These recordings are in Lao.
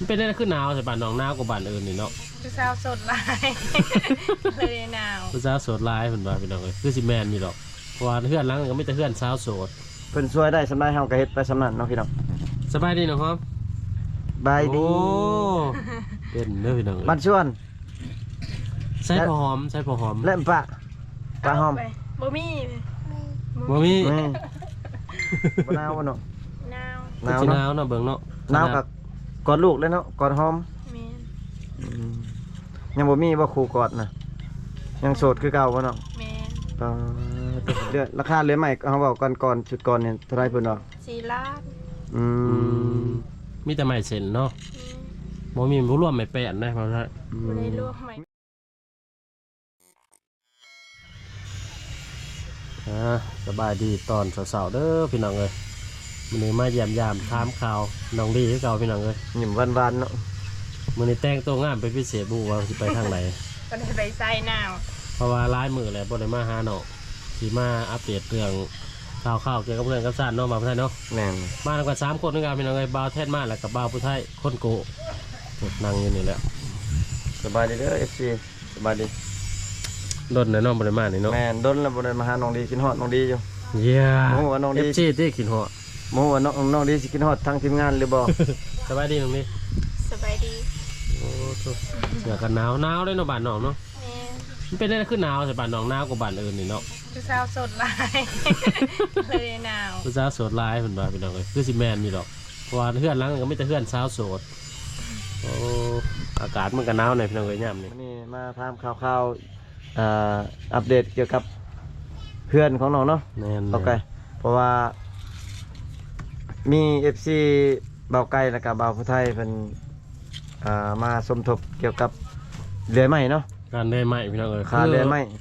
ເປັນແນວໃດຄືໜາວແທ້ບ້ານນ້ອງ ໜາວກວ່າບ້ານອື່ນນີ້ເນາະ? ຜູ້ສາວໂສດຫຼາຍ ເລີຍໜາວ. ຜູ້ສາວໂສດຫຼາຍເພິ່ນວ່າ ພີ່ນ້ອງເອີຍ ຄືຊິແມ່ນຢູ່ດອກ ເພາະວ່າເຮືອນຫຼັງນັ້ນກໍມີແຕ່ເຮືອນສາວໂສດ. ເພິ່ນຊ່ວຍໄດ້ສ່ຳໃດເຮົາກໍເຮັດໄປສ່ຳນັ້ນເນາະພີ່ນ້ອງ. ສະບາຍດີນ້ອງຫອມ. ສະບາຍດີ. ໂອ້ ເປັນເດີພີ່ນ້ອງເອີຍ ບ້ານສວນ. ໃສພໍ່ຫອມ ໃສພໍ່ຫອມ ແລະປະ ປະຫອມ ບໍ່ມີ ບໍ່ມີ. ບໍ່ໜາວບໍ່ນ້ອງ? ໜາວ ໜາວເນາະ ເບິ່ງເນາະ ໜາວກໍກອດລູກເລີຍເນາະ ກອດຫອມ. ແມ່ນ. ອືມ ຍັງບໍ່ມີບໍ່ຄູ່ກອດນະ? ຍັງໂສດຄືເກົ່າບໍ່ນ້ອງ? ແມ່ນ. ເອີ ລາຄາເລື່ອຍໄມ້ ເຮົາເວົ້າກ່ອນ ກ່ອນ ຊຸດກ່ອນນີ້ເທົ່າໃດເພິ່ນວ່າ? ສີ່ລ້ານ. ອືມ ອືມ ມີແຕ່ໄມ້ເສັ້ນເນາະ? ແມ່ນ. ບໍ່ມີ ບໍ່ລວມໄມ້ແປ້ນນະ ບໍ່ໄດ້ລວມໄມ້. ອ່າ ສະບາຍດີຕອນເຊົ້າໆເດີພີ່ນ້ອງເອີຍ ມື້ນີ້ມາຢ້ຽມຢາມຖາມຂ່າວນ້ອງດີຄືເກົ່າພີ່ນ້ອງເອີຍ ຍິ້ມຫວານໆເນາະ. ມື້ນີ້ແຕ່ງໂຕງາມເປັນພິເສດ ບໍ່ຮູ້ວ່າຊິໄປທາງໃດ ບໍ່ໄດ້ໄປໃສໜາວ ເພາະວ່າຫຼາຍມື້ແລ້ວບໍ່ໄດ້ມາຫານ້ອງ ຊິມາອັບເດດເລື່ອງຂ່າວໆກ່ຽວກັບເຮືອນກັບຊານເນາະ ບ່າວຜູ້ໄທເນາະ. ແມ່ນ. ມານຳກັນສາມຄົນຄືເກົ່າພີ່ນ້ອງເອີຍ ບ່າວແທັດມາ ແລ້ວກໍບ່າວຜູ້ໄທ ຄົນໂກະ ນັ່ງຢູ່ນີ້ແຫຼະ. ສະບາຍດີເດີ ເອັຟຊີ. ສະບາຍດີ ດົນແລ້ວເນາະບໍ່ໄດ້ມານີ້ເນາະ. ແມ່ນ ດົນແລ້ວບໍ່ໄດ້ມາຫານ້ອງດີ ຄິດຮອດນ້ອງດີຢູ່. ເຢ້ຍ ບໍ່ຮູ້ວ່ານ້ອງດີ ເອັຟຊີ ຕິຄິດຮອດ ບໍ່ຮູ້ວ່ານ້ອງ ນ້ອງດີຊິຄິດຮອດທາງທີມງານຫຼືບໍ່? ສະບາຍດີນ້ອງດີ. ສະບາຍດີ. ໂອ້ໂທ້ ເສື້ອກັນໜາວ ໜາວເດ້ເນາະບ້ານນ້ອງເນາະ. ແມ່ນ. ມັນເປັນແນວໃດຄືໜາວແທ້ບ້ານນ້ອງ ໜາວກວ່າບ້ານອື່ນນີ້ເນາະ? ຜູ້ສາວໂສດຫຼາຍ ເລີຍໜາວ. ຜູ້ສາວໂສດຫຼາຍເພິ່ນວ່າ ພີ່ນ້ອງເອີຍ ຄືຊິແມ່ນຢູ່ດອກ ເພາະວ່າເຮືອນຫຼັງນັ້ນກໍມີແຕ່ເຮືອນສາວໂສດ. ໂອ້ ອາກາດມັນກໍໜາວແດ່ພີ່ນ້ອງເອີຍ ຍາມນີ້. ມື້ນີ້ມາຖາມຂ່າວໆ ເອີ ອັບເດດກ່ຽວກັບເຮືອນຂອງນ້ອງເນາະ. ແມ່ນໆ ເພາະວ່າມີເອັຟຊີບ່າວໄກ່ ແລ້ວກໍບ່າວຜູ້ໄທເພິ່ນ ເອີ ມາສົມທົບກ່ຽວກັບເລື່ອຍໄມ້ເນາະ. ການເລື່ອຍໄມ້ພີ່ນ້ອງເອີຍ ຄ່າເລື່ອຍໄມ້ ຄື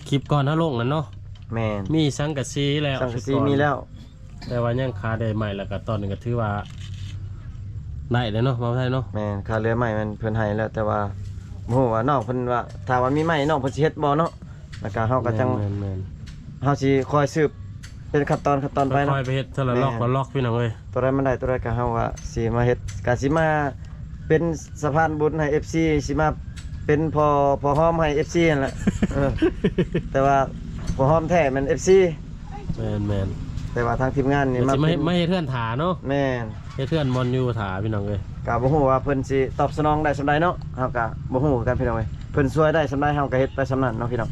ຄລິບກ່ອນເຮົາລົງນັ້ນເນາະ. ແມ່ນ. ມີສັງກະສີແລ້ວ ສັງກະສີມີແລ້ວ ແຕ່ວ່າຍັງຄ່າເລື່ອຍໄມ້ ແລ້ວກໍຕອນນີ້ກໍຖືວ່າໄດ້ແລ້ວເນາະ ບ່າວໄທເນາະ. ແມ່ນ ຄ່າເລື່ອຍໄມ້ມັນເພິ່ນໃຫ້ແລ້ວ ແຕ່ວ່າບໍ່ຮູ້ວ່ານ້ອງເພິ່ນວ່າ ຖ້າວ່າມີໄມ້ນ້ອງເພິ່ນຊິເຮັດບໍ່ເນາະ. ແລ້ວກໍເຮົາກໍຈັ່ງ ແມ່ນໆໆ ເຮົາຊິຄອຍສືບເປັນຂັ້ນຕອນ ຂັ້ນຕອນໄປເນາະ. ຄ່ອຍໄປເຮັດເທື່ອລະລັອກລະລັອກ ພີ່ນ້ອງເອີຍ. ຕົວໃດມັນໄດ້ ຕົວໃດກໍເຮົາວ່າຊິມາເຮັດ ກໍຊິມາເປັນສະພານບຸນໃຫ້ເອັຟຊີ ຊິມາເປັນພໍ່ ພໍ່ຫອມໃຫ້ເອັຟຊີຫັ້ນແຫຼະ. ເອີ ແຕ່ວ່າພໍ່ຫອມແທ້ແມ່ນເອັຟຊີ. ແມ່ນໆ ແຕ່ວ່າທາງທີມງານນີ້ມາ ມາເຮັດເຮືອນຖ້າເນາະ. ແມ່ນ. ເຮັດເຮືອນບ່ອນຢູ່ຖ້າພີ່ນ້ອງເອີຍ. ກໍບໍ່ຮູ້ວ່າເພິ່ນຊິຕອບສະໜອງໄດ້ສ່ຳໃດເນາະ ເຮົາກໍບໍ່ຮູ້ຄືກັນພີ່ນ້ອງເອີຍ. ເພິ່ນຊ່ວຍໄດ້ສ່ຳໃດເຮົາກໍເຮັດໄປສ່ຳນັ້ນເນາະພີ່ນ້ອງ.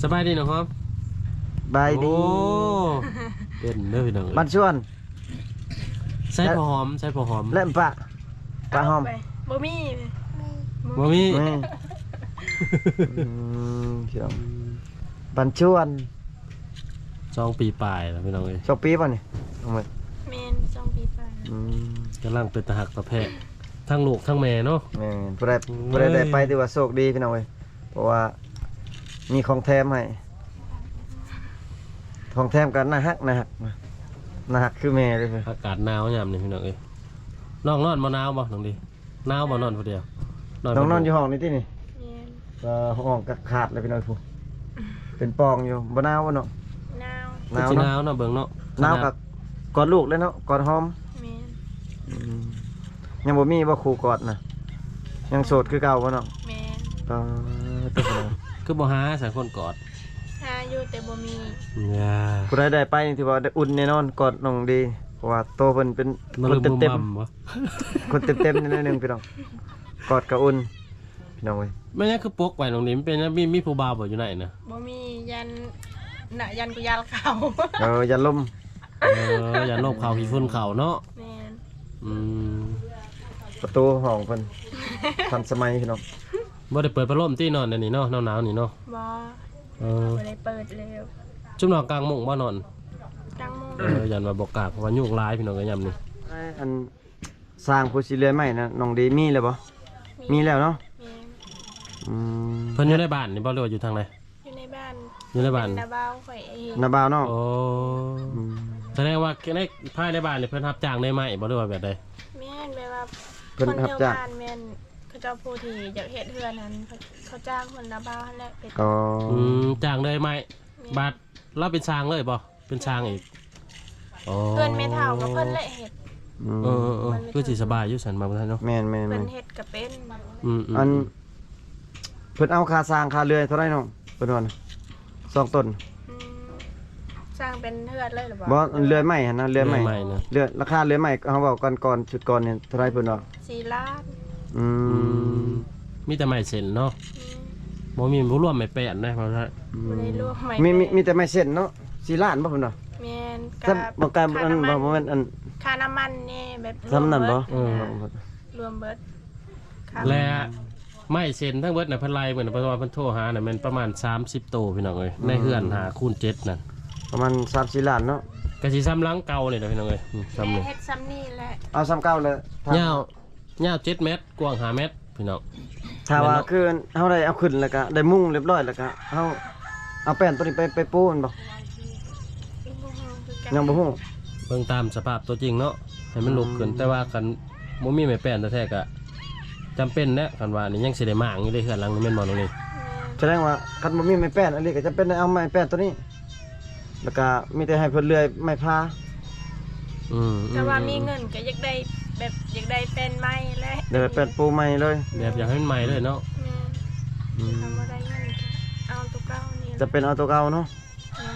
ສະບາຍດີນ້ອງຫອມ. ສະບາຍດີ. ໂອ້ ເປັນເດີພີ່ນ້ອງເອີຍ ບ້ານສວນ. ໃສພໍ່ຫອມ ໃສພໍ່ຫອມ ແລະປະ ປະຫອມ ບໍ່ມີ ບໍ່ມີ. ອືມ ພີ່ນ້ອງ ບ້ານສວນ. ສອງປີປາຍແລ້ວພີ່ນ້ອງເອີຍ. ສອງປີບໍ່ນີ້ນ້ອງເອີຍ? ແມ່ນ ສອງປີປາຍ. ອືມ ກຳລັງເປັນຕາຮັກຕາແພງ ທັງລູກທັງແມ່ເນາະ. ແມ່ນ. ຜູ້ໃດ ຜູ້ໃດໄດ້ໄປຖືວ່າໂຊກດີພີ່ນ້ອງເອີຍ ເພາະວ່າມີຂອງແຖມໃຫ້ ຂອງແຖມກໍໜ້າຮັກ ໜ້າຮັກ ໜ້າຮັກຄືແມ່ເລີຍ. ອາກາດໜາວຍາມນີ້ພີ່ນ້ອງເອີຍ. ນ້ອງນອນບໍ່ ໜາວບໍ່ນ້ອງດີ? ໜາວບໍ່ນອນຜູ້ດຽວ? ນ້ອງນອນຢູ່ຫ້ອງນີ້ຕິນີ້? ແມ່ນ. ເອີ ຫ້ອງກໍຂາດແລ້ວພີ່ນ້ອງ ເປັນປ່ອງຢູ່. ບໍ່ໜາວບໍ່ນ້ອງ? ໜາວ. ໜາວເນາະ ເບິ່ງເນາະ ໜາວກໍກອດລູກເລີຍເນາະ ກອດຫອມ. ແມ່ນ. ອືມ ຍັງບໍ່ມີບໍ່ຄູ່ກອດນະ? ຍັງໂສດຄືເກົ່າບໍ່ນ້ອງ? ແມ່ນ. ເອີ ຄືບໍ່ຫາສາຄົນກອດ? ຫາຢູ່ແຕ່ບໍ່ມີ. ຜູ້ໃດໄດ້ໄປນີ້ຖືວ່າໄດ້ອຸ່ນແນ່ນອນ ກອດນ້ອງດີ ເພາະວ່າໂຕເພິ່ນເປັນຄົນເຕັມໆ ຄົນເຕັມໆໜ້ອຍໜຶ່ງພີ່ນ້ອງ ກອດກໍອຸ່ນ. ພີ່ນ້ອງເອີຍ ແມ່ນຫຍັງຄືປົກໄວ້ນ້ອງນີ້? ມັນເປັນຫຍັງ? ມີ ມີຜູ້ບ່າວບໍ່ຢູ່ໃນນະ? ບໍ່ມີ ຢ້ານນະ ຢ້ານກູຢານເຂົາ. ເອີ ຢ້ານລົມ. ເອີ ຢ້ານລົມເຂົ້າ ຂີ້ຝຸ່ນເຂົ້າເນາະ. ແມ່ນ. ອືມ ປະຕູຫ້ອງເພິ່ນທັນສະໄໝພີ່ນ້ອງ. ບໍ່ໄດ້ເປີດພັດລົມຕິ ນອນອັນນີ້ເນາະ ໜາວໆນີ້ເນາະ? ບໍ່. ເອີ ບໍ່ໄດ້ເປີດແລ້ວ. ຈຸມນອນກາງມຸ້ງບໍ່ນອນ? ກາງມຸ້ງ. ເອີ ຢ້ານວ່າບໍ່ກາງ ເພາະວ່າຍຸງຫຼາຍພີ່ນ້ອງເອີຍ ຍາມນີ້. ອັນ ຊ່າງຜູ້ຊິເລື່ອຍໄມ້ນະ ນ້ອງດີມີແລ້ວບໍ່? ມີ ມີແລ້ວເນາະ. ແມ່ນ. ອືມ ເພິ່ນຢູ່ໃນບ້ານນີ້ບໍ່ ຫຼືວ່າຢູ່ທາງໃດ? ຢູ່ໃນບ້ານ. ຢູ່ໃນບ້ານ ເປັນນ້າບ່າວຂ້ອຍເອງ. ນ້າບ່າວນ້ອງ. ໂອ້ ອືມ ສະແດງວ່າໃນ ພາຍໃນບ້ານນີ້ເພິ່ນຮັບຈ້າງເລື່ອຍໄມ້ບໍ່ ຫຼືວ່າແບບໃດ? ແມ່ນ ແບບວ່າເພິ່ນຮັບຈ້າງ ຄົນແຖວບ້ານແມ່ນ ເຂົາເຈົ້າຜູ້ທີ່ຢາກເຮັດເຮືອນຫັ້ນ ເຂົາ ເຂົາຈ້າງເພິ່ນ ນ້າບ່າວຫັ້ນແຫຼະ. ອໍ ອືມ ຈ້າງເລື່ອຍໄມ້. ແມ່ນ. ບາດລາວເປັນຊ່າງເລີຍບໍ່? ເປັນຊ່າງອີກ. ອໍ ເຮືອນແມ່ເຖົ້າກໍເພິ່ນແຫຼະເຮັດ. ອືມ ເອີໆໆ ມັນມີ ຄືຊິສະບາຍຢູ່ຊັ້ນ ບໍ່ທັນເນາະ. ແມ່ນໆໆ ເພິ່ນເຮັດກໍເປັນ. ອືມໆໆ ອັນ ເພິ່ນເອົາຄ່າສ້າງຄ່າເລື່ອຍເທົ່າໃດນ້ອງ? ເພິ່ນວ່າສອງຕົ້ນ ອືມ ສ້າງເປັນເຮືອນເລີຍຫຼືບໍ່? ບໍ່ ເລື່ອຍໄມ້ຫັ້ນນະ ເລື່ອຍໄມ້ ເລື່ອຍໄມ້ນະ ເລື່ອຍ ລາຄາເລື່ອຍໄມ້ ເຮົາເວົ້າກັນກ່ອນ ຊຸດກ່ອນນີ້ເທົ່າໃດເພິ່ນວ່າ? ສີ່ລ້ານ. ອືມ ອືມ ມີແຕ່ໄມ້ເສັ້ນເນາະ. ອືມ ບໍ່ມີ ບໍ່ລວມໄມ້ແປ້ນເດ້ ບໍ່ໄດ້ ອືມ ບໍ່ໄດ້ລວມໄມ້ ມີ ມີ ແປ້ນ ມີແຕ່ໄມ້ເສັ້ນເນາະ. ສີ່ລ້ານບໍ່ເພິ່ນວ່າ? ແມ່ນ ກັບ ບໍ່ ກັບ ຄ່າ ອັນ ນ້ຳມັນ ບໍ່ ບໍ່ແມ່ນ ອັນ ຄ່ານ້ຳມັນນີ້ແບບ ສ່ຳນັ້ນບໍ່? ລວມເບິດ ເອີ ນະ ລວມເບິດ ລວມເບິດ ຄ່າ ແລະ ໄມ້ເສັ້ນທັງເບິດນະ ເພິ່ນໄລ່ເບິ່ງນະ ເພາະວ່າເພິ່ນໂທຫານະ ແມ່ນປະມານສາມສິບໂຕ ພີ່ນ້ອງເອີຍ. ອືມ ໃນເຮືອນຫ້າຄູນເຈັດນັ້ນ ປະມານສາມສີ່ລ້ານເນາະ. ກະຊິສ່ຳຫຼັງເກົ່ານີ້ແຫຼະ ພີ່ນ້ອງເອີຍ. ອືມ ສ່ຳນີ້ ເຮັດສ່ຳນີ້ແຫຼະ ເອົາສ່ຳເກົ່າແຫຼະ. ຍາວ ຍາວເຈັດແມັດ ກວ້າງຫ້າແມັດ ພີ່ນ້ອງ. ຖ້າວ່າ ແມ່ນເນາະ ຄືເຮົາໄດ້ເອົາຂຶ້ນ ແລ້ວກະໄດ້ມຸງຮຽບຮ້ອຍ ແລ້ວກະເຮົາເອົາແປ້ນໂຕນີ້ໄປ ໄປປູແມ່ນບໍ່? ຍັງບໍ່ຮູ້ ເບິ່ງຕາມສະພາບຕົວຈິງເນາະ ໃຫ້ມັນລຸກຂຶ້ນ. ອືມ ແຕ່ວ່າຄັນບໍ່ມີໄມ້ແປ້ນແທ້ໆ ກະຈຳເປັນແຫຼະ. ຄັນວ່ານີ້ຍັງຊິໄດ້ມ້າງຢູ່ເດ້ ເຮືອນຫຼັງນີ້ ແມ່ນບໍ່ນ້ອງນີ? ແມ່ນ ສະແດງວ່າຄັນບໍ່ມີໄມ້ແປ້ນອີ່ຫຼີ ກະຈຳເປັນໄດ້ເອົາໄມ້ແປ້ນໂຕນີ້ ແລ້ວກະມີແຕ່ໃຫ້ເພິ່ນເລື່ອຍໄມ້ພາ. ອືມ ແຕ່ວ່າ ອືມ ມີເງິນກໍຢາກໄດ້ແບບ ຢາກໄດ້ແປ້ນໃໝ່ແຫຼະ ຢາກໄດ້ແປ້ນປູໃໝ່ເລີຍ ແບບຢາກໃຫ້ມັນໃໝ່ເລີຍເນາະ. ແມ່ນ ອືມ ຄັນບໍ່ໄດ້ເງິນກໍເອົາໂຕເກົ່ານີ້ ຈະເປັນເອົາໂຕເກົ່າເນາະ. ແມ່ນ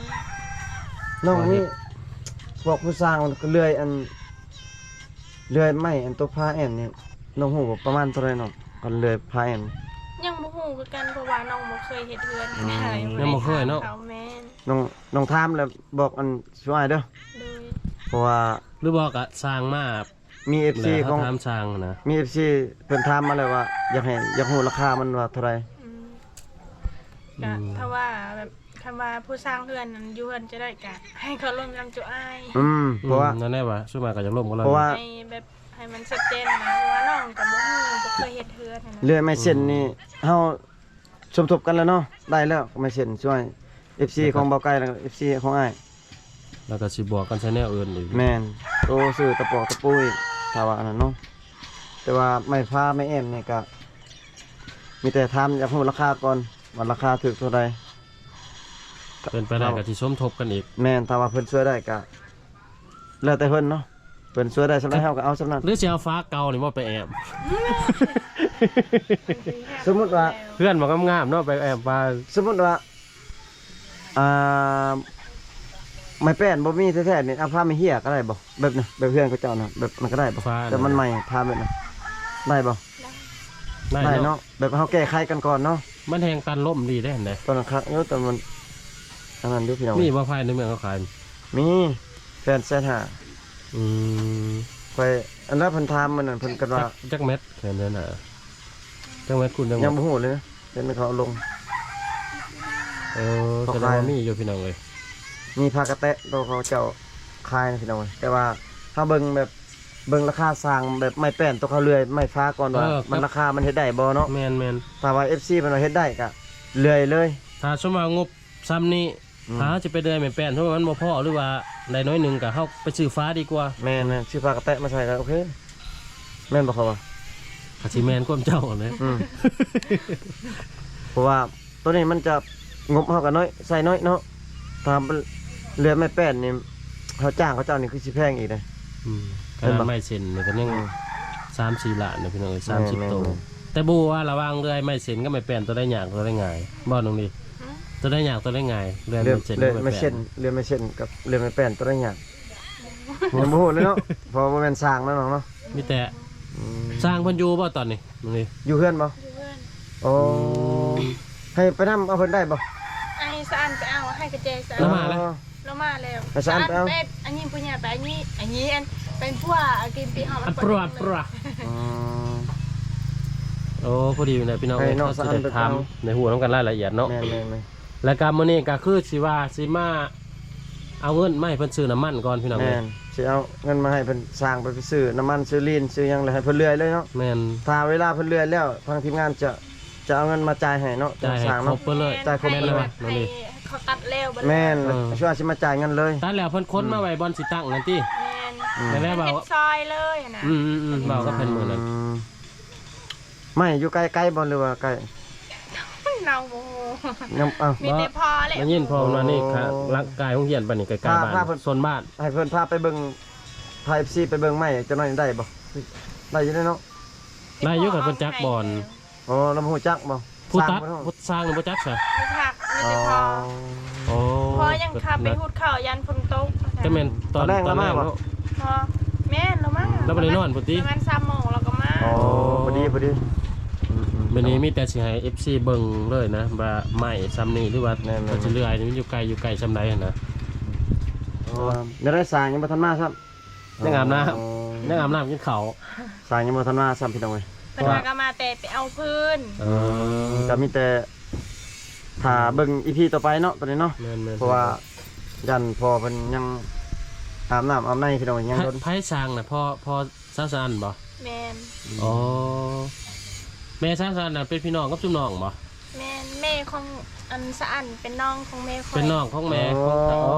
ນ້ອງ ເຮັດ ມີພວກຜູ້ສ້າງເລື່ອຍອັນ ເລື່ອຍໄມ້ອັນໂຕພາແອນນີ້ ນ້ອງຮູ້ບໍ່ປະມານເທົ່າໃດນ້ອງ? ອັນເລື່ອຍພາແອນ ຍັງບໍ່ຮູ້ຄືກັນ ເພາະວ່ານ້ອງບໍ່ເຄີຍເຮັດເຮືອນ. ອືມ ຍັງບໍ່ເຄີຍເນາະ. ແມ່ນ ນ້ອງ ນ້ອງຖາມແລ້ວບອກອັນ ຊ່ວຍເດີ ໂດຍ ເພາະວ່າ ຫຼືບໍ່ກະສ້າງມາ ມີເອັຟຊີ ແລ້ວເຮົາຖາມຊ່າງນະ ມີເອັຟຊີເພິ່ນຖາມມາແລ້ວວ່າ ຢາກໃຫ້ ຢາກຮູ້ລາຄາມັນວ່າເທົ່າໃດ. ອືມ ກະ ອືມ ຖ້າວ່າແບບ ຄັນວ່າຜູ້ສ້າງເຮືອນນັ້ນຢູ່ເຮືອນຈະໄດ້ກະໃຫ້ເຂົາລົມນຳຈຸອ້າຍ. ອືມ ເພາະວ່າ ອືມ ນັ້ນແຫຼະວ່າ ສ່ວນມາກກະຢາກລົມກັນແລ້ວ ເພາະວ່າ ໃຫ້ແບບ ໃຫ້ມັນຊັດເຈນນະ ເພາະວ່ານ້ອງກະບໍ່ຮູ້ ບໍ່ເຄີຍເຮັດເຮືອນຫັ້ນນະ. ເລື່ອຍໄມ້ເສັ້ນນີ້ ອືມ ເຮົາ ສົມທົບກັນແລ້ວເນາະ ໄດ້ແລ້ວ ໄມ້ເສັ້ນຊ່ວຍ ເອັຟຊີ ແລ້ວກໍ ຂອງເບົາໄກ່ ແລ້ວກໍ ເອັຟຊີ ຂອງອ້າຍ ແລ້ວກໍຊິບວກກັນໃສ່ແນວອື່ນອີກ. ແມ່ນ ໂຕຊື້ຕະປອກຕະປູອີກ ຖ້າວ່າອັນນັ້ນເນາະ. ແຕ່ວ່າໄມ້ພາໄມ້ແອນນີ້ກະ ມີແຕ່ຖາມຢາກຮູ້ລາຄາກ່ອນ ວ່າລາຄາຖືກເທົ່າໃດ ເປັນໄປໄດ້ກໍຊິສົມທົບກັນອີກ. ແມ່ນ ຖ້າວ່າເພິ່ນຊ່ວຍໄດ້ກະ ແລ້ວແຕ່ເພິ່ນເນາະ ເພິ່ນຊ່ວຍໄດ້ສ່ຳໃດເຮົາກໍເອົາສ່ຳນັ້ນ ຫຼືຊິເອົາຝາເກົ່ານີ້ບໍ່ໄປແອມ? ສົມມຸດວ່າ ເຮືອນບໍ່ງາມໆເນາະ ໄປແອມຝາ. ສົມມຸດວ່າ ອ່າ ໄມ້ແປ້ນບໍ່ມີແທ້ໆນີ້ ເອົາຝາໄມ້ເຫຍກໍໄດ້ບໍ່? ແບບນັ້ນ ແບບເຮືອນເຂົາເຈົ້ານະ ແບບນັ້ນກໍໄດ້ບໍ່? ແບບມັນໃໝ່ ຝາແບບນັ້ນໄດ້ບໍ່? ໄດ້ ໄດ້ເນາະ ໄດ້ເນາະ ແບບເຮົາແກ້ໄຂກັນກ່ອນເນາະ. ມັນແຮງກັນລົມດີເດ້ຫັ້ນເດ້ ຕອນນັ້ນຄັກຢູ່ ຕອນມັນອັນນັ້ນຢູ່ ພີ່ນ້ອງ. ມີບໍ່ ພາຍໃນເມືອງເຂົາຂາຍ? ມີ ແຜ່ນແສນຫ້າ. ອືມ ຂ້ອຍ ອັນນັ້ນເພິ່ນຖາມມື້ນັ້ນ ເພິ່ນກໍວ່າ ຈັກ ຈັກແມັດ ແຜ່ນແສນຫ້າ ຈັກແມັດຄູນຈັກແມັດ ຍັງບໍ່ຮູ້ເລີຍ ເຫັນເຂົາເອົາລົງ. ເອີ ສະແດງວ່າມີຢູ່ ພີ່ນ້ອງເອີຍ. ມີພາກະແຕະໂຕເຂົາເຈົ້າຂາຍນະ ພີ່ນ້ອງເອີຍ ແຕ່ວ່າເຮົາເບິ່ງແບບ ເບິ່ງລາຄາສ້າງແບບໄມ້ແປ້ນໂຕເຂົາເລື່ອຍໄມ້ຟາກ່ອນວ່າ ເອີ ມັນລາຄາມັນເຮັດໄດ້ບໍ່ເນາະ. ແມ່ນໆ ຖ້າວ່າເອັຟຊີເພິ່ນວ່າເຮັດໄດ້ກະເລື່ອຍເລີຍ. ຖ້າສົມວ່າງົບສ່ຳນີ້ ອືມ ຖ້າເຮົາຊິໄປເລື່ອຍໄມ້ແປ້ນ ສົມມຸດວ່າມັນບໍ່ພໍ ຫຼືວ່າໄດ້ໜ້ອຍໜຶ່ງ ກະເຮົາໄປຊື້ຝາດີກວ່າ. ແມ່ນໆ ຊື້ຝາກະແຕະມາໃສ່ກະໂອເຄ ແມ່ນບໍ່ເຂົາວ່າ? ກະຊິແມ່ນຄວາມເຈົ້າຫັ້ນແຫຼະ. ອືມ ເພາະວ່າໂຕນີ້ມັນຈະ ງົບເຮົາກະນ້ອຍ ໃຊ້ນ້ອຍເນາະ. ຖ້າເລື່ອຍໄມ້ແປ້ນນີ້ ເຮົາຈ້າງເຂົາເຈົ້ານີ້ຄືຊິແພງອີກເດ້. ອືມ ຂະໜາດໄມ້ເສັ້ນນີ້ກະຍັງ ອືມ ສາມສີ່ລ້ານນະ ພີ່ນ້ອງເອີຍ ສາມສິບໂຕ. ແມ່ນໆໆ ແຕ່ບໍ່ຮູ້ວ່າລະຫວ່າງເລື່ອຍໄມ້ເສັ້ນກັບໄມ້ແປ້ນ ໂຕໃດຍາກ ໂຕໃດງ່າຍ ບໍ່ນ້ອງດີ? ຫືມ ໂຕໃດຍາກ ໂຕໃດງ່າຍ? ເລື່ອຍໄມ້ເສັ້ນ ເລື່ອຍໄມ້ເສັ້ນ ເລື່ອຍໄມ້ເສັ້ນກັບເລື່ອຍໄມ້ແປ້ນ ໂຕໃດຍາກ? ຍັງບໍ່ຮູ້ເລີຍເນາະ ເພາະວ່າບໍ່ແມ່ນຊ່າງເນາະນ້ອງເນາະ. ມີແຕ່ ອືມ ຊ່າງເພິ່ນຢູ່ບໍ່ຕອນນີ້? ຢູ່ເຮືອນບໍ່? ຢູ່ເຮືອນ. ໂອ້ ອືມ ໃຫ້ໄປນຳເອົາເພິ່ນໄດ້ບໍ່? ໃຫ້ສະອັນໄປເອົາ ໃຫ້ກະແຈສະອັນ ລາວມາແລ້ວ ອໍ ລາວມາແລ້ວ. ໃຫ້ສະອັນໄປເອົາ ສະອັນໄປ ອັນນີ້ຜູ້ໃຫຍ່ໄປ ອັນນີ້ ອັນນີ້ ອັນເປັນພວກ ອັນກິນປີເຮົາ ອັນ ອັນ ປຣວດ ປຣວດ. ອໍ ໂອ້ ພໍດີແຫຼະ ພີ່ນ້ອງເອີຍ ເຮົາຊິໄດ້ຖາມ ໄດ້ຮູ້ນຳກັນລາຍລະອຽດເນາະ. ແມ່ນໆໆ ແລ້ວກະມື້ນີ້ກະຄືຊິວ່າຊິມາ ເອົາເງິນມາໃຫ້ເພິ່ນຊື້ນ້ຳມັນກ່ອນ ພີ່ນ້ອງເອີຍ. ແມ່ນ ຊິເອົາເງິນມາໃຫ້ເພິ່ນສ້າງ ໄປຊື້ນ້ຳມັນ ຊື້ລີນ ຊື້ຫຍັງ ແລ້ວໃຫ້ເພິ່ນເລື່ອຍເລີຍເນາະ. ແມ່ນ ຖ້າເວລາເພິ່ນເລື່ອຍແລ້ວ ທາງທີມງານຈະ ຈະເອົາເງິນມາຈ່າຍໃຫ້ເນາະ. ຈ່າຍໃຫ້ຄົບເບິດເລີຍ. ແມ່ນ ຈ່າຍຄົບເບິດເລີຍວ່າ ແມ່ນ ໃຫ້ເຂົາຕັດແລ້ວເບິດ. ແມ່ນ ເອີ ຊ່ວຍຊິມາຈ່າຍເງິນເລີຍ. ຕັດແລ້ວເພິ່ນຂົນມາໄວ້ບ່ອນຊິຕັ້ງນັ້ນຕິ? ແມ່ນ ອືມ ແລ້ວວ່າ ເພິ່ນເຮັດຊອຍເລີຍຫັ້ນນະ. ອືມໆໆ ເວົ້າກັບເພິ່ນມື້ນັ້ນ. ອືມ ໄມ້ຢູ່ໃກ້ ໄກບໍ່ ຫຼືວ່າໃກ້? ນ້ອງບໍ່ຮູ້ ຍັງ ອ້າວ ມີແຕ່ພໍ່ແຫຼະ ໄດ້ຍິນພໍ່ເພິ່ນວ່ານີ້ ໂອ້ ກາຍໂຮງຮຽນໄປນີ້ ໃກ້ໆ ບ້ານ ໂຊນບ້ານ ໃຫ້ເພິ່ນພາໄປເບິ່ງ ພາ ເອັຟຊີ ໄປເບິ່ງໃໝ່ຈັກໜ້ອຍໄດ້ບໍ່? ໄດ້ຢູ່ເດເນາະ. ໄດ້ຢູ່ ຄັນເພິ່ນຈັກບ່ອນ. ອໍ ລາວບໍ່ຮູ້ຈັກບໍ່? ຜູ້ຕັດ ຊ່າງບໍ່ຮູ້ ຜູ້ຊ່າງນີ້ບໍ່ຈັກຊະ. ບໍ່ຈັກ ມີແຕ່ພໍ່. ອໍ ອໍ ພໍ່ຍັງຂັບໄປຫຸດເຂົ້າ ຢ້ານຝົນຕົກ. ກໍແມ່ນຕອນ ຕອນແລງ ຕອນແລງເນາະ. ບໍ່ ແມ່ນລາວມາ ລາວບໍ່ໄດ້ນອນພຸ້ນຕິ? ປະມານສາມໂມງລາວກໍມາ. ອໍ ພໍດີ ພໍດີ. ອືມໆ ມື້ນີ້ມີແຕ່ຊິໃຫ້ ເອັຟຊີ ເບິ່ງເລີຍນະ ວ່າໄມ້ຊ່ຳນີ້ ຫຼືວ່າ ແມ່ນໆ ເພິ່ນຊິເລື່ອຍນີ້ ມັນຢູ່ໄກ ຢູ່ໄກຊ່ຳໃດຫັ້ນນະ. ອໍ ແນວໃດ ຊ່າງຍັງບໍ່ທັນມາຊ້ຳ. ຍັງອາບນ້ຳ ອໍ ຍັງອາບນ້ຳກິນເຂົ້າ. ຊ່າງຍັງບໍ່ທັນມາຊ້ຳ ພີ່ນ້ອງເອີຍ. ເພິ່ນວ່າກໍມາແຕ່ໄປເອົາພື້ນ. ເອີ ກໍມີແຕ່ຖ້າເບິ່ງ ອີພີ ຕໍ່ໄປເນາະ ຕອນນີ້ເນາະ. ແມ່ນໆ ເພາະວ່າຢ້ານພໍ່ເພິ່ນຍັງອາບນ້ຳອາບໃນ ພີ່ນ້ອງເອີຍ ຍັງດົນ. ໃຜ ໃຜຊ່າງນະ? ພໍ່ ພໍ່ສາວສະອັນບໍ່? ແມ່ນ. ອໍ ແມ່ສາວສະອັນນະ ເປັນພີ່ນ້ອງກັບຊຸມນ້ອງບໍ່? ແມ່ນ ແມ່ຂອງອັນສະອັນເປັນນ້ອງຂອງແມ່ຂ້ອຍ. ເປັນນ້ອງຂອງແມ່. ອໍ ຂອງ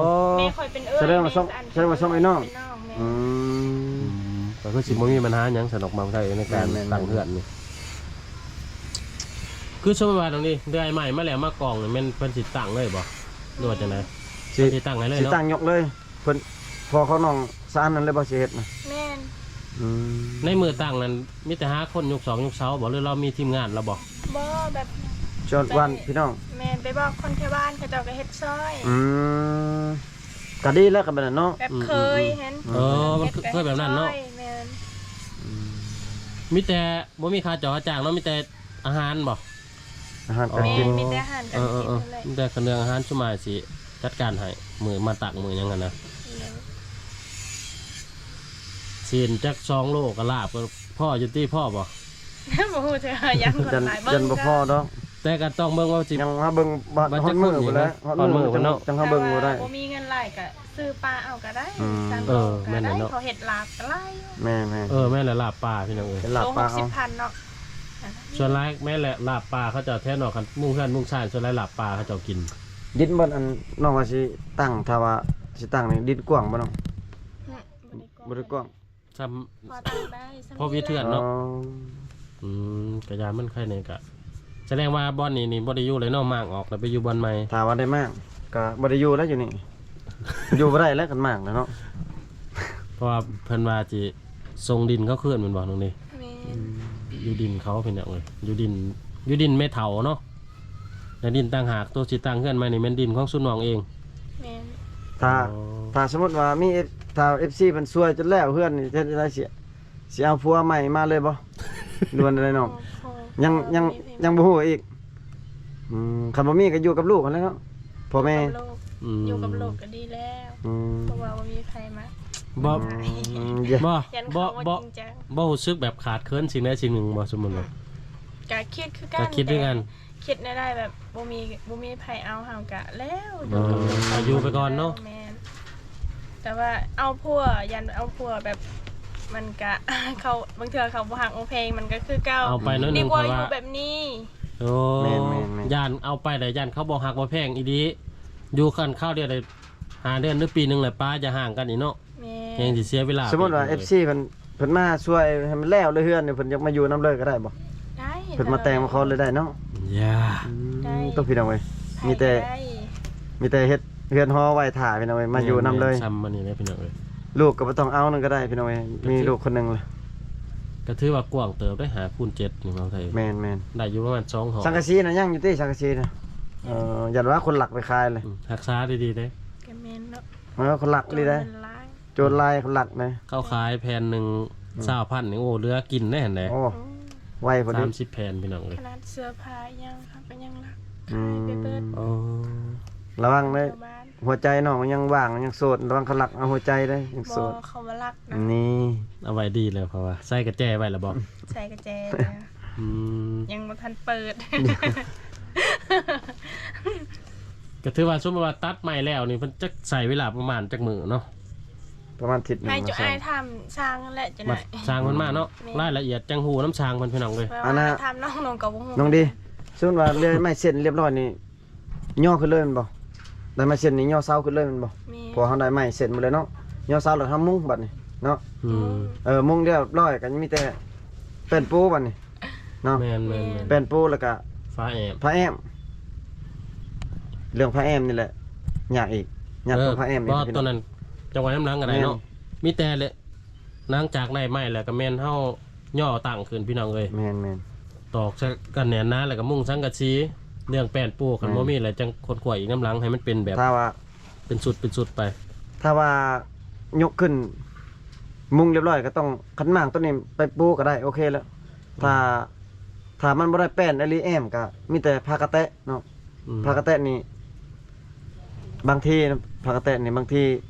ແມ່ຂ້ອຍເປັນເອື້ອຍ. ສະແດງວ່າ ແມ່ສະອັນ ສະແດງວ່າຊ່ອງເອື້ອຍນ້ອງ. ເປັນນ້ອງແມ່. ອືມ ອືມ ກໍຄືຊິບໍ່ມີບັນຫາຫຍັງຊັ້ນດອກ ບ່າວໄທ ໃນການ ແມ່ນໆ ຕັ້ງເຮືອນນີ້. ຄືສົມມຸດວ່າ ນ້ອງນີ້ ເລື່ອຍໄມ້ມາແລ້ວມາກອງນີ້ ແມ່ນເພິ່ນຊິຕັ້ງເລີຍບໍ່ ຫຼືວ່າຈັ່ງໃດ? ຊິ ເພິ່ນຊິຕັ້ງໃຫ້ເລີຍເນາະ ຊິຕັ້ງຍົກເລີຍ. ເພິ່ນ ພໍ່ຂອງນ້ອງສະອັນນັ້ນເລີຍບໍ່ ຊິເຮັດນະ? ແມ່ນ. ອືມ ໃນມື້ຕັ້ງນັ້ນ ມີແຕ່ຫາຄົນຍົກຊອກຍົກເສົາບໍ່ ຫຼືລາວມີທີມງານລາວບໍ່? ບໍ່ ແບບ ຊວນບ້ານພີ່ນ້ອງ. ແມ່ນ ໄປບອກຄົນແຖວບ້ານ ເຂົາເຈົ້າກໍເຮັດຊ່ອຍ. ອືມ ກໍດີແລ້ວ ກໍແບບນັ້ນເນາະ. ແບບເຄີຍຫັ້ນ. ອືມໆໆ ເອີ ມັນເຄີຍແບບນັ້ນເນາະ. ແມ່ນ. ອືມ ມີແຕ່ ບໍ່ມີຄ່າເຈົ້າຄ່າຈ້າງເນາະ ມີແຕ່ອາຫານບໍ່? ອາຫານການກິນ. ອໍ ມີແຕ່ອາຫານການກິນ. ເອີໆໆ ແລ້ວ ມີແຕ່ເຄື່ອງອາຫານ ຊຸມອ້າຍຊິຈັດການໃຫ້ ມື້ມາຕັກມື້ຫຍັງຫັ້ນນະ. ໂດຍ. ຊີ້ນຈັກສອງໂລ ກະລາບກໍພໍຢູ່ຕິ ພໍບໍ່? ບໍ່ຮູ້ເທື່ອ ຢ້ານຄົນຫຼາຍເບິ່ງ ຢ້ານບໍ່ພໍດອກ. ແຕ່ກໍຕ້ອງເບິ່ງວ່າຊິ ຍັງຫາເບິ່ງ ວ່າ ວ່າ ຮອດມື້ພຸ້ນແຫຼະ ຮອດມື້ພຸ້ນເນາະ ຈັ່ງຫາເບິ່ງບໍ່ໄດ້. ບໍ່ມີເງິນຫຼາຍກໍຊື້ປາເອົາກໍໄດ້. ອືມ ສາມ ເອີ ໂຕກໍໄດ້. ແມ່ນແຫຼະເນາະ ເຂົາເຮັດລາບກໍຫຼາຍຢູ່. ແມ່ນໆ ເອີ ແມ່ນແຫຼະ ລາບປາ ພີ່ນ້ອງເອີຍ. ເປັນລາບປາເຮົາ ໂລ ຫົກສິບພັນເນາະ. ສ່ວນຫຼາຍແມ່ນແຫຼະ ລາບປາເຂົາເຈົ້າແຖວນອກ ຄັນມຸງເຮືອນມຸງຊານ ສ່ວນຫຼາຍລາບປາເຂົາເຈົ້າກິນ. ດິນບ່ອນອັນນ້ອງວ່າຊິຕັ້ງ ຖ້າວ່າຊິຕັ້ງນີ້ ດິນກວ້າງບໍ່ນ້ອງ? ອືມ ບໍ່ໄດ້ກວ້າງ ບໍ່ໄດ້ກວ້າງ. ສ່ຳ ພໍຕັ້ງໄດ້ ພໍວິດເຮືອນເນາະ. ອໍ ອືມ ກະຢ່າ ມັນໄຄແນ່ ກະສະແດງວ່າບ່ອນນີ້ນີ້ບໍ່ໄດ້ຢູ່ເລີຍເນາະ ມ້າງອອກແລ້ວໄປຢູ່ບ່ອນໃໝ່. ຖ້າວ່າໄດ້ມ້າງກະບໍ່ໄດ້ຢູ່ແລ້ວ ຢູ່ນີ້ ຢູ່ບໍ່ໄດ້ແລ້ວ ຄັນມ້າງແລ້ວເນາະ. ເພາະວ່າເພິ່ນວ່າຊິສົ່ງດິນເຂົາຄືນແມ່ນບໍ່ນ້ອງນີ້? ແມ່ນ. ອືມ ຢູ່ດິນເຂົາພີ່ນ້ອງເອີຍ ຢູ່ດິນ ຢູ່ດິນແມ່ເຖົ້າເນາະ. ແລະ ດິນຕ່າງຫາກ ໂຕຊິຕັ້ງເຮືອນໃໝ່ນີ້ແມ່ນດິນຂອງຊຸມນ້ອງເອງ. ແມ່ນ. ຖ້າ ອໍ ຖ້າສົມມຸດວ່າມີ ເອັຟ ຖ້າ ເອັຟຊີ ເພິ່ນຊ່ວຍຈົນແລ້ວເຮືອນນີ້ ເຮັດຈັ່ງໃດ ຊິ ຊິເອົາຜົວໃໝ່ມາເລີຍບໍ່ ຫຼືວ່າໃດນ້ອງ? ຍັງ ຍັງ ຍັງບໍ່ຮູ້ອີກ. ອືມ ຄັນບໍ່ມີກໍຢູ່ກັບລູກຫັ້ນແຫຼະເນາະ ພໍ່ແມ່. ຢູ່ກັບລູກ ອືມ ຢູ່ກັບລູກກໍດີແລ້ວ. ອືມ ເພາະວ່າບໍ່ມີໃຜມາ ບໍ່ ອືມ ບໍ່ ຢ້ານເຂົາບໍ່ ບໍ່ ບໍ່ຮູ້ສຶກແບບຂາດເຂີນສິ່ງໃດສິ່ງໜຶ່ງບໍ່? ສົມມຸດວ່າ ກໍຄິດຄືກັນ ກໍຄິດຄືກັນ ແຕ່ ຄິດແນວໃດແບບບໍ່ມີ ບໍ່ມີໃຜເອົາເຮົາກະແລ້ວ. ເອີ ຢູ່ໄປກ່ອນເນາະ. ແມ່ນ. ແຕ່ວ່າເອົາຜົວ ຢ້ານເອົາຜົວແບບ ມັນກະ ເຂົາ ບາງເທື່ອເຂົາບໍ່ຮັກບໍ່ແພງ ມັນກະຄືເກົ່າ. ເອົາໄປໜ້ອຍໜຶ່ງ ດີກວ່າຢູ່ແບບນີ້. ໂອ້ ແມ່ນໆໆ ຢ້ານເອົາໄປແລ້ວ ຢ້ານເຂົາບໍ່ຮັກບໍ່ແພງອີ່ຫຼີ. ຢູ່ຄັນຄາວດຽວໄດ້ຫ້າເດືອນ ຫຼື ປີໜຶ່ງແລ້ວ ປາ ຢ່າຫ່າງກັນອີກເນາະ. ແມ່ນ. ແຮງຊິເສຍເວລາ. ສົມມຸດວ່າ ເອັຟຊີ ເພິ່ນ ເພິ່ນມາຊ່ວຍໃຫ້ມັນແລ້ວເລີຍເຮືອນນີ້ ເພິ່ນຢາກມາຢູ່ນຳເລີຍກໍໄດ້ບໍ່? ໄດ້ ເພິ່ນມາແຕ່ງມາຂໍເລີຍໄດ້ເນາະ. ຢ່າ ອືມ ໄດ້ ຕ້ອງ ພີ່ນ້ອງເອີຍ ໃຜ ມີແຕ່ ກໍໄດ້ ມີແຕ່ເຮັດເຮືອນຫໍໄວ້ຖ້າ ພີ່ນ້ອງເອີຍ ມາຢູ່ນຳເລີຍ. ແມ່ນໆ ຊ່ຳອັນນີ້ເລີຍ ພີ່ນ້ອງເອີຍ. ລູກກໍບໍ່ຕ້ອງເອົານຳກໍໄດ້ ພີ່ນ້ອງເອີຍ ກໍຖື ມີລູກຄົນໜຶ່ງລະ ກໍຖືວ່າກວ້າງເຕີບເດ້ ຫາຄູນເຈັດນີ້ ເວົ້າໄທ. ແມ່ນໆ ໄດ້ຢູ່ປະມານສອງຫ້ອງ. ສັງກະສີນະ ຍັງຢູ່ຕິ ສັງກະສີນະ? ເອີ ຢ້ານວ່າຄົນລັກໄປຂາຍເລີຍ. ອືມ ຮັກສາດີໆເດ້. ກໍແມ່ນເນາະ. ເອີ ຄົນລັກອີ່ຫຼີເດ້. ໂຈນຫຼາຍ ຄົນລັກນະ. ເຂົາຂາຍແຜ່ນໜຶ່ງ ອືມ ຊາວພັນນີ້ ໂອ້ ເຫຼືອກິນໄດ້ຫັ້ນແຫຼະ. ໂອ້ ໄວພໍດີ ສາມສິບແຜ່ນ ພີ່ນ້ອງເອີຍ. ຂະໜາດເສື້ອຜ້າອີ່ຫຍັງເຂົາກໍຍັງລັກ ອືມ ຂາຍໄປເບິດ. ໂອ້ ລະວັງເດີ ຫົວໃຈນ້ອງຍັງວ່າງ ຍັງໂສດ ລະວັງເຂົາລັກເອົາຫົວໃຈເດີ ຍັງໂສດ. ບໍ່ ເຂົາບໍ່ລັກນະ. ນີ້ ເອົາໄວ້ດີແລ້ວ ເພາະວ່າໃສ່ກະແຈໄວ້ລະບໍ່? ໃສ່ກະແຈແລ້ວ. ອືມ ຍັງບໍ່ທັນເປີດ. ກໍຖືວ່າ ສົມມຸດວ່າຕັດໄມ້ແລ້ວນີ້ ເພິ່ນຈັກໃຊ້ເວລາປະມານຈັກມື້ເນາະ? ປະມານທິດໜຶ່ງ. ໃຫ້ເຈົ້າອ້າຍຖາມຊ່າງແຫຼະ ຈັ່ງໃດ ຊ່າງເພິ່ນມາເນາະ. ແມ່ນ. ລາຍລະອຽດຈັ່ງຮູ້ນຳຊ່າງເພິ່ນ ພີ່ນ້ອງເອີຍ. ອັນນ່າ ຖາມນ້ອງ ນ້ອງກໍບໍ່ຮູ້. ນ້ອງດີ ສົມມຸດວ່າເລື່ອຍໄມ້ເສັ້ນລຽບຮ້ອຍນີ້ ຍໍຂຶ້ນເລີຍແມ່ນບໍ່? ໄດ້ໄມ້ເສັ້ນນີ້ຍໍເສົາຂຶ້ນເລີຍແມ່ນບໍ່? ແມ່ນ. ເພາະເຮົາໄດ້ໄມ້ເສັ້ນໝົດເລີຍເນາະ ຍໍເສົາແລ້ວເຮົາມຸງບັດນີ້ເນາະ. ອືມ ເອີ ມຸງລຽບຮ້ອຍກໍມີແຕ່ແປ້ນປູບັດນີ້. ເນາະ. ແມ່ນໆໆ. ແປ້ນປູ ແລ້ວກະຝາແອ້ມ ຝາແອ້ມ ເລື່ອງຝາແອ້ມນີ້ແຫຼະຍາກອີກ ຍາກຕົວ ເອີ ຝາແອ້ມນີ້ ເພາະວ່າ ພີ່ນ້ອງ ຕົວນັ້ນຈະໄວ້ນຳຫຼັງກໍໄດ້ເນາະ. ແມ່ນ. ມີແຕ່ແຫຼະ ຫຼັງຈາກໄດ້ໄມ້ແລ້ວກໍແມ່ນເຮົາຍໍຕັ້ງຂຶ້ນພີ່ນ້ອງເອີຍ ແມ່ນໆ ຕອກຊະກັນແໜ້ນໜາ ແລ້ວກໍມຸງສັງກະສີ ເລື່ອງແປ້ນປູ ຄັນ ແມ່ນ ບໍ່ມີແລ້ວຈັ່ງຄົ້ນຄວ້າອີກນຳຫຼັງ ໃຫ້ມັນເປັນແບບ ຖ້າວ່າ ເປັນຊຸດເປັນຊຸດໄປ ຖ້າວ່າຍົກຂຶ້ນມຸງລຽບລ້ອຍ ກໍຕ້ອງ ຄັນມ້າງຕົວນີ້ໄປປູກໍໄດ້ ໂອເຄແລ້ວ ຖ້າ ຖ້າມັນບໍ່ໄດ້ແປ້ນອີ່ຫຼີແອ້ມ ກໍມີແຕ່ຜ້າກະແຕະເນາະ ອືມ ຜ້າກະແຕະນີ້ ບາງທີນະ ຜ້າກະແຕະນີ້ບາງທີ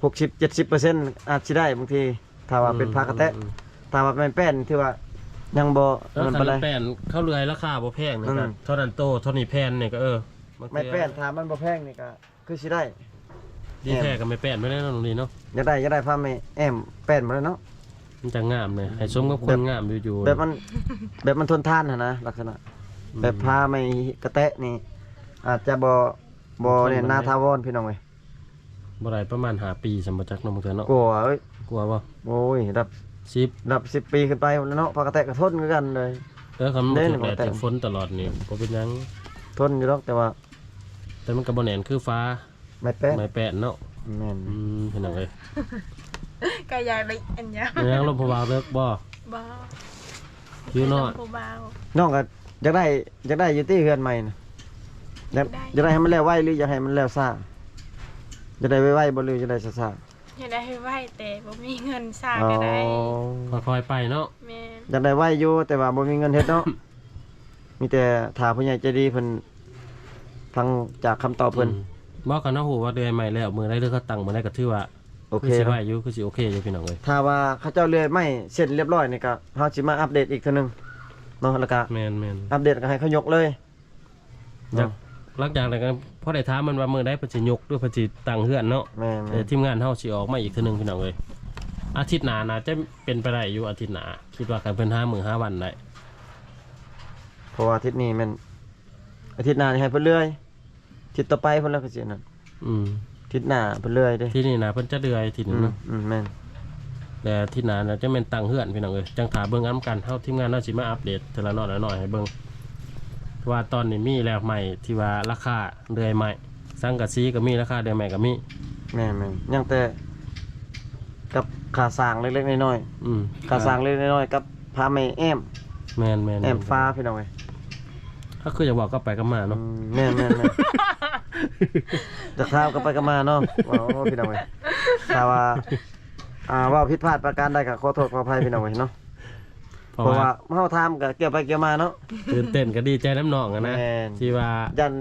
ຫົກສິບເຈັດສິບເປີເຊັນອາດຊິໄດ້ ບາງທີ ຖ້າວ່າເປັນ ອືມ ຜ້າກະແຕະ ອືມ ອືມ ຖ້າວ່າແມ່ນແປ້ນ ຖືວ່າຍັງບໍ່ ເອີ ອັນນັ້ນປານໃດ ຄັນແມ່ນແປ້ນ ເຂົາເລື່ອຍລາຄາບໍ່ແພງນີ້ ອືມ ກໍເທົ່ານັ້ນໂຕ ເທົ່ານີ້ແຜ່ນນີ້ກໍ ເອີ ບາງເທື່ອ ແມ່ນແປ້ນ ຖ້າມັນບໍ່ແພງນີ້ກໍຄືຊິໄດ້ ດີແທ້ກໍແມ່ນແປ້ນໄປແລ້ວເນາະ ນ້ອງລີເນາະ ຢາກໄດ້ ຢາກໄດ້ຜ້າແມ່ແອ້ມແປ້ນໝົດແລ້ວເນາະ ມັນຈະງາມເລີຍ ໃຫ້ສົມກັບຄົນງາມຢູ່ໆ ແບບມັນ ແບບມັນທົນທານຫັ້ນນະ ລັກສະນະ ອືມ ແບບຜ້າໄມ້ກະແຕະນີ້ ອາດຈະບໍ່ ບໍ່ ບໍ່ແໜ້ນໜາຖາວອນ ພີ່ນ້ອງເອີຍ ບໍ່ໄດ້ປະມານຫ້າປີ ສ່ຳບໍ່ຈັກເນາະ ບາງເທື່ອເນາະ ກວ່າເອີຍ ກວ່າບໍ່ ໂອ້ຍ ລະດັບ ສິບ ລະດັບສິບປີຂຶ້ນໄປພຸ້ນແຫຼະເນາະ ຜ້າກະແຕະກໍທົນຄືກັນເລີຍ ເອີ ຄັນມັນຖືກແດດຖືກຝົນຕະຫຼອດນີ້ບໍ່ເປັນຫຍັງ ທົນຢູ່ດອກ ແຕ່ວ່າ ແຕ່ມັນກໍບໍ່ແໜ້ນຄືຝາ ໄມ້ແປ້ນ ໄມ້ແປ້ນເນາະ ແມ່ນ ອືມ ພີ່ນ້ອງເອີຍ ກໍຢາກໄດ້ອັນຫຍັງ ຍັງລົມຜູ້ບ່າວເລິກບໍ່? ບໍ່ ຢູ່ເນາະ ລົມຜູ້ບ່າວ ນ້ອງກໍຢາກໄດ້ ຢາກໄດ້ຢູ່ຕິເຮືອນໃໝ່ນະ ຢາກ ຢາກໄດ້ ຢາກໄດ້ໃຫ້ມັນແລ້ວໄວ ຫຼືຢາກໃຫ້ມັນແລ້ວຊ້າ? ຢາກໄດ້ໄວໆບໍ່ ຫຼືຢາກໄດ້ຊ້າໆ? ຢາກໄດ້ໄວໆ ແຕ່ບໍ່ມີເງິນ ຊ້າກໍໄດ້ ອໍ ຄ່ອຍໆໄປເນາະ ແມ່ນ ຢາກໄດ້ໄວຢູ່ ແຕ່ວ່າບໍ່ມີເງິນເຮັດເນາະ ມີແຕ່ຖ້າຜູ້ໃຫຍ່ໃຈດີເພິ່ນ ຟັງຈາກຄຳຕອບເພິ່ນ ອືມ ບໍ່ ຄັນເຮົາຮູ້ວ່າເດືອນໃໝ່ແລ້ວ ມື້ໃດເລີກເຮົາຕັ້ງມື້ໃດກໍຖືວ່າ ໂອເຄ ຄືຊິໄວຢູ່ ຄືຊິໂອເຄຢູ່ ພີ່ນ້ອງເອີຍ ຖ້າວ່າເຂົາເຈົ້າເລື່ອຍໄມ້ເສັດລຽບລ້ອຍນີ້ ກໍເຮົາຊິມາອັບເດດອີກເທື່ອໜຶ່ງເນາະ ແລ້ວກໍ ແມ່ນໆ ອັບເດດກໍໃຫ້ເຂົາຍົກເລີຍ ຢາກ ເນາະ ຫຼັງຈາກນັ້ນກໍພໍໄດ້ຖາມມັນວ່າມື້ໃດເພິ່ນຊິຍົກ ຫຼືເພິ່ນຊິຕັ້ງເຮືອນເນາະ ແມ່ນໆ ເອີ ທີມງານເຮົາຊິອອກມາອີກເທື່ອໜຶ່ງ ພີ່ນ້ອງເອີຍ ອາທິດໜ້າໜ້າຈະເປັນໄປໄດ້ຢູ່ ອາທິດໜ້າ ຄິດວ່າຄັນເພິ່ນຫາມື້ຫາວັນໄດ້ ເພາະວ່າອາທິດນີ້ແມ່ນ ອາທິດໜ້ານີ້ໃຫ້ເພິ່ນເລື່ອຍ ທິດຕໍ່ໄປເພິ່ນລະກໍຊິນັ້ນ ອືມ ທິດໜ້າເພິ່ນເລື່ອຍເດ້ ທິດນີ້ນະເພິ່ນຈະເລື່ອຍທິດນີ້ເນາະ ອືມ ອືມ ແມ່ນ ແຕ່ທິດໜ້ານະຈະແມ່ນຕັ້ງເຮືອນ ພີ່ນ້ອງເອີຍ ຈັ່ງຖ້າເບິ່ງນຳກັນ ເຮົາທີມງານເຮົາຊິມາອັບເດດເທື່ອລະໜ້ອຍລະໜ້ອຍໃຫ້ເບິ່ງ ເພາະວ່າຕອນນີ້ມີແລ້ວໄມ້ທີ່ວ່າລາຄາເລື່ອຍໄມ້ ສັງກະສີກໍມີ ລາຄາເລື່ອຍໄມ້ກໍມີ ແມ່ນໆ ຍັງແຕ່ກັບຄ່າສ້າງເລັກໆນ້ອຍໆ ອືມ ຄ່າສ້າງເລັກໆນ້ອຍໆກັບ ພາແມ່ແອ້ມ ແມ່ນໆໆ ແອ້ມຟ້າພີ່ນ້ອງເອີຍ ເຮົາຄືຢາກເວົ້າກັບໄປກັບມາເນາະ ອືມ ແມ່ນໆໆ ຢາກຖາມກັບໄປກັບມາເນາະ ເວົ້າພີ່ນ້ອງເອີຍ ຖ້າວ່າ ອ່າ ເວົ້າຜິດພາດປະການໃດກໍຂໍໂທດຂໍອະໄພພີ່ນ້ອງເອີຍເນາະ ເພາະວ່າ ເພາະວ່າເຮົາຖາມກໍກ່ຽວໄປກ່ຽວມາເນາະ ຕື່ນເຕັ້ນກໍດີໃຈນຳນ້ອງຫັ້ນນະ ແມ່ນ ທີ່ວ່າ ຢ້ານ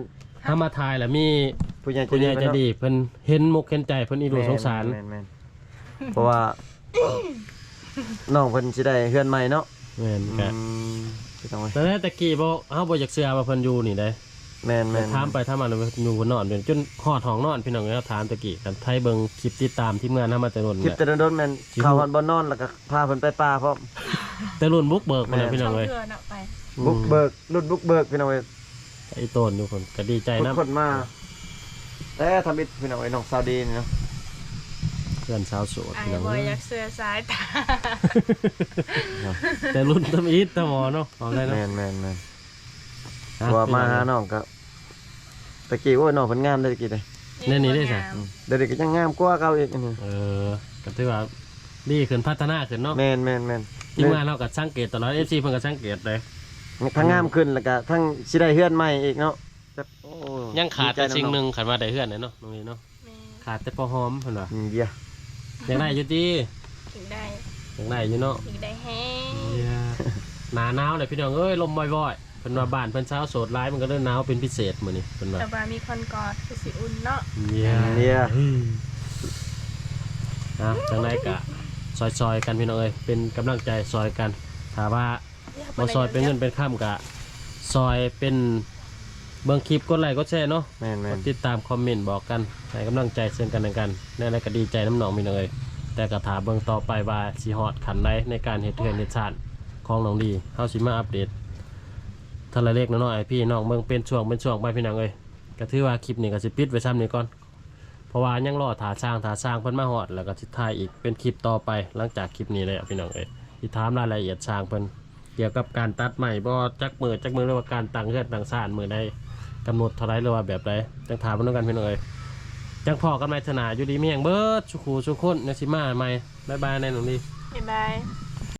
ເຮົາມາຖ່າຍແລ້ວມີຜູ້ໃຫຍ່ໃຈດີ ຜູ້ໃຫຍ່ໃຈດີເພິ່ນເຫັນມົກເຫັນໃຈ ເພິ່ນອີດູ ແມ່ນ ສົງສານ ແມ່ນໆ ເພາະວ່າ ນ້ອງເພິ່ນຊິໄດ້ເຮືອນໃໝ່ເນາະ ແມ່ນ ອືມ ກໍ ແຕ່ແຕ່ກີ້ບໍ່ ເຮົາບໍ່ຢາກເຊື່ອວ່າເພິ່ນຢູ່ນີ້ເດ້ ແມ່ນໆ ແຕ່ຖາມໄປຖາມມາແລ້ວຢູ່ເພິ່ນນອນຢູ່ ຈົນຮອດຫ້ອງນອນ ພີ່ນ້ອງເອີຍ ຖາມແຕ່ກີ້ ຄັນໃຜເບິ່ງຄລິບຕິດຕາມທີມງານເຮົາມາແຕ່ດົນ ຄລິບແຕ່ດົນໆ ແມ່ນ ຊິຮູ້ ເຂົ້າຮອດບ່ອນນອນ ແລ້ວກໍພາເພິ່ນໄປປ່າພ້ອມ ແຕ່ລຸ້ນບຸກເບີກພຸ້ນແຫຼະ ແມ່ນ ພີ່ນ້ອງເອີຍ ເຂົ້າເທື່ອເນາະໄປ ອືມ ບຸກເບີກ ລຸ້ນບຸກເບີກ ພີ່ນ້ອງເອີຍ ໄອ້ໂຕນຢູ່ພຸ້ນກໍດີໃຈນຳ ຄົນມາແຕ່ທຳອິດພີ່ນ້ອງເອີຍ ນ້ອງສາວດີນີ້ເນາະ ເພື່ອນສາວໂສດ ອ້າຍ ພີ່ນ້ອງ ບໍ່ຢາກເຊື່ອສາຍຕາ ແຕ່ລຸ້ນທຳອິດຕະໝໍເນາະ ເອົາໄດ້ເນາະ ແມ່ນໆໆ ອ່ະ ເພາະວ່າມາຫານ້ອງກໍ ແຕ່ກີ້ ໂອ້ຍ ນ້ອງເພິ່ນງາມເດ້ ແຕ່ກີ້ເດ້ ແນວນີ້ເດ້ຊະ ງາມ ອືມ ດຽວນີ້ກໍຍັງງາມກວ່າເກົ່າອີກ ອັນນີ້ ເອີ ກໍຖືວ່າ ດີຂຶ້ນ ພັດທະນາຂຶ້ນເນາະ ແມ່ນໆໆ ທີມງານເຮົາກໍສັງເກດຕະຫຼອດ ເອັຟຊີ ເພິ່ນກໍສັງເກດເດ້ ທັງງາມຂຶ້ນ ແລ້ວກໍທັງຊິໄດ້ເຮືອນໃໝ່ອີກເນາະ ແບບ ໂອ້ ຍັງຂາດແຕ່ສິ່ງໜຶ່ງ ຄັນວ່າໄດ້ເຮືອນແລ້ວເນາະ ນ້ອງລີເນາະ ແມ່ນ ຂາດແຕ່ພໍ່ຫອມເພິ່ນວ່າ ອືມ ຢາກໄດ້ຢູ່ຕິ ຢາກໄດ້ ຢາກໄດ້ຢູ່ເນາະ ຢາກໄດ້ແຮງ ຢາກ ໜ້າໜາວແຫຼະພີ່ນ້ອງເອີຍ ລົມວອຍໆ ເພິ່ນວ່າບ້ານເພິ່ນຊາວໂສດຫຼາຍ ມັນກໍເລີຍໜາວເປັນພິເສດມື້ນີ້ ເພິ່ນວ່າ ແຕ່ວ່າມີຄົນກອດຄືຊິອຸ່ນເນາະ ເຢ້ ເຢ້ ເອົ້າ ຈັ່ງໃດກະຊ່ອຍໆກັນພີ່ນ້ອງເອີຍ ເປັນກຳລັງໃຈຊ່ອຍກັນ ຖ້າວ່າບໍ່ຊ່ອຍເປັນເງິນເປັນຄຳກະຊ່ອຍເປັນເບິ່ງຄລິບ ກົດໄລກົດແຊເນາະ ແມ່ນໆ ກົດຕິດຕາມ ຄອມເມັນບອກກັນ ໃຫ້ກຳລັງໃຈເຊິ່ງກັນແລະກັນ ແນວໃດກະດີໃຈນຳນ້ອງພີ່ນ້ອງເອີຍ ແຕ່ກະຖ້າເບິ່ງຕໍ່ໄປວ່າຊິຮອດຂັ້ນໃດໃນການເຮັດເຮືອນເຮັດຊານຂອງນ້ອງດີ ເຮົາຊິມາອັບເດດ ເທື່ອລະເລັກລະນ້ອຍໃຫ້ພີ່ນ້ອງເບິ່ງເປັນຊ່ວງເປັນຊ່ວງໄປພີ່ນ້ອງເອີຍ ກໍຖືວ່າຄລິບນີ້ກໍຊິປິດໄວ້ຊ່ຳນີ້ກ່ອນ ເພາະວ່າຍັງລໍຖ້າຊ່າງ ຖ້າຊ່າງເພິ່ນມາຮອດ ແລ້ວກໍຊິຖ່າຍອີກເປັນຄລິບຕໍ່ໄປ ຫຼັງຈາກຄລິບນີ້ແລ້ວພີ່ນ້ອງເອີຍ ຊິຖາມລາຍລະອຽດຊ່າງເພິ່ນ ກ່ຽວກັບການຕັດໄມ້ບໍ່ ຈັກມື້ ຈັກມື້ ຫຼືວ່າການຕັ້ງເຮືອນຕັ້ງຊານມື້ໃດ ກຳນົດເທົ່າໃດ ຫຼືວ່າແບບໃດ ຈັ່ງຖາມເພິ່ນນຳກັນພີ່ນ້ອງເອີຍ ຈັງພໍ້ກັນໃໝ່ເທື່ອໜ້າ ຢູ່ດີມີແຮງເບິດສູ່ຄູ່ສູ່ຄົນ ແນວຊິມາໃໝ່. ບາຍບາຍແນ່ນ້ອງລີ. ບາຍບາຍ.